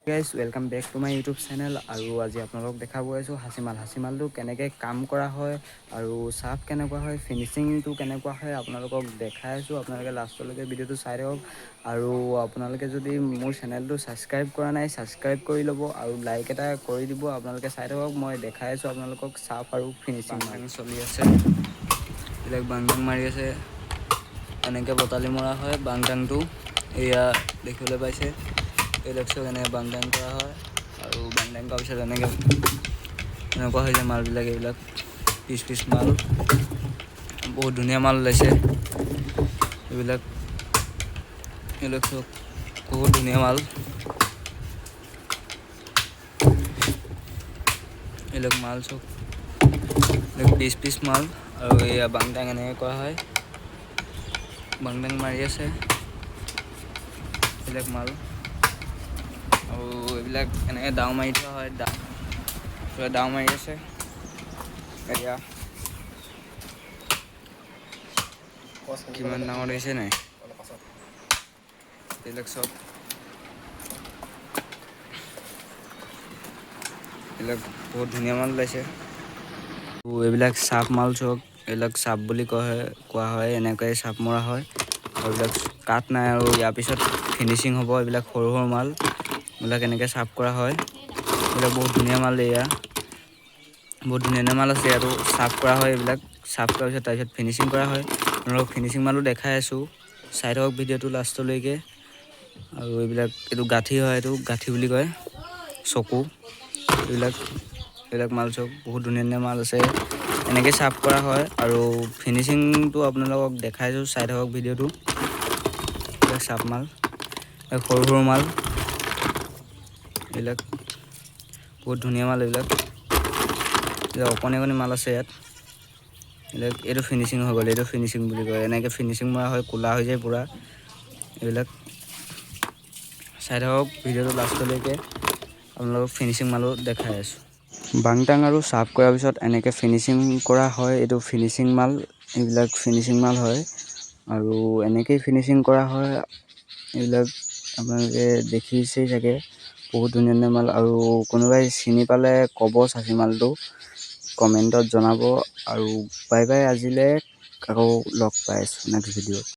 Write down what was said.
Guys, welcome back to my YouTube channel. আৰু আজি আপোনালোকক দেখাব গৈ আছোঁ সাঁচিমাল। সাঁচিমালটো কেনেকৈ কাম কৰা হয় আৰু চাফ কেনেকুৱা হয়, ফিনিচিংটো কেনেকুৱা হয়, আপোনালোকক দেখাই আছোঁ। আপোনালোকে লাষ্টলৈকে ভিডিঅ'টো চাই থাকক। আৰু আপোনালোকে যদি মোৰ চেনেলটো ছাবস্ক্ৰাইব কৰা নাই, ছাবস্ক্ৰাইব কৰি ল'ব আৰু লাইক এটা কৰি দিব। আপোনালোকে চাই থাকক, মই দেখাই আছোঁ আপোনালোকক চাফ আৰু ফিনিচিং। চলি আছে এইবিলাক, বাংদাং মাৰি আছে। এনেকৈ বটালি মৰা হয় বাংদাংটো। এয়া দেখিবলৈ পাইছে, এইবিলাক চব এনেকৈ বাংদাং কৰা হয়। আৰু বাংদাং কৰাৰ পিছত এনেকৈ এনেকুৱা হৈ যায় মালবিলাক। এইবিলাক পিচ পিচ মাল, বহুত ধুনীয়া মাল ওলাইছে এইবিলাক। এইবিলাক চব বহুত ধুনীয়া মাল। এইবিলাক মাল চব, এইবিলাক পিচ পিচ মাল। আৰু এয়া বাংদাং এনেকৈ কৰা হয়, বাংদাং মাৰি আছে এইবিলাক মাল। আৰু এইবিলাক এনেকৈ দাও মাৰি থোৱা হয়, পুৰা দাও মাৰি আছে। এয়া কিমান ডাঙৰ দেখিছে নাই এইবিলাক চব। এইবিলাক বহুত ধুনীয়া মাল ওলাইছে। এইবিলাক চাপ মাল চব, এইবিলাক চাপ বুলি কোৱা হয়। এনেকৈ চাপ মৰা হয় আৰু এইবিলাক কাঠ নাই। আৰু ইয়াৰ পিছত ফিনিচিং হ'ব। এইবিলাক সৰু সৰু মাল, এইবিলাক এনেকৈ চাফ কৰা হয়। এইবিলাক বহুত ধুনীয়া মাল। এয়া বহুত ধুনীয়া ধুনীয়া মাল আছে। ইয়াতো চাফ কৰা হয়। এইবিলাক চাফ কৰাৰ পিছত তাৰপিছত ফিনিচিং কৰা হয়। আপোনালোকক ফিনিচিং মালো দেখাই আছোঁ, চাই থাকক ভিডিঅ'টো লাষ্টলৈকে। আৰু এইবিলাক এইটো গাঁঠি হয়, এইটো গাঁঠি বুলি কয়, চকু। এইবিলাক মাল চব বহুত ধুনীয়া ধুনীয়া মাল আছে। এনেকৈ চাফ কৰা হয় আৰু ফিনিচিংটো আপোনালোকক দেখাইছোঁ, চাই থাকক ভিডিঅ'টো। এইবিলাক চাফ মাল, সৰু সৰু মাল। এইবিলাক বহুত ধুনীয়া মাল। এইবিলাক অকণি অকণি মাল আছে ইয়াত। এইবিলাক এইটো ফিনিচিং হৈ গ'ল, এইটো ফিনিচিং বুলি কয়। এনেকৈ ফিনিচিং মৰা হয়, ক'লা হৈ যায় পূৰা। এইবিলাক চাই থাকক ভিডিঅ'টো লাষ্টলৈকে, আপোনালোকক ফিনিচিং মালো দেখাই আছোঁ। বাংটাং আৰু চাফ কৰাৰ পিছত এনেকৈ ফিনিচিং কৰা হয়। এইটো ফিনিচিং মাল, এইবিলাক ফিনিচিং মাল হয় আৰু এনেকেই ফিনিচিং কৰা হয়। এইবিলাক আপোনালোকে দেখিছেই চাগে, বহুত ধুনীয়া ধুনীয়া মাল। আৰু কোনোবাই চিনি পালে ক'ব, চাচি মালটো কমেণ্টত জনাব। আৰু বাই বাই, আজিলৈ আকৌ লগ পাই আছোঁ নেক্সট ভিডিঅ'ত।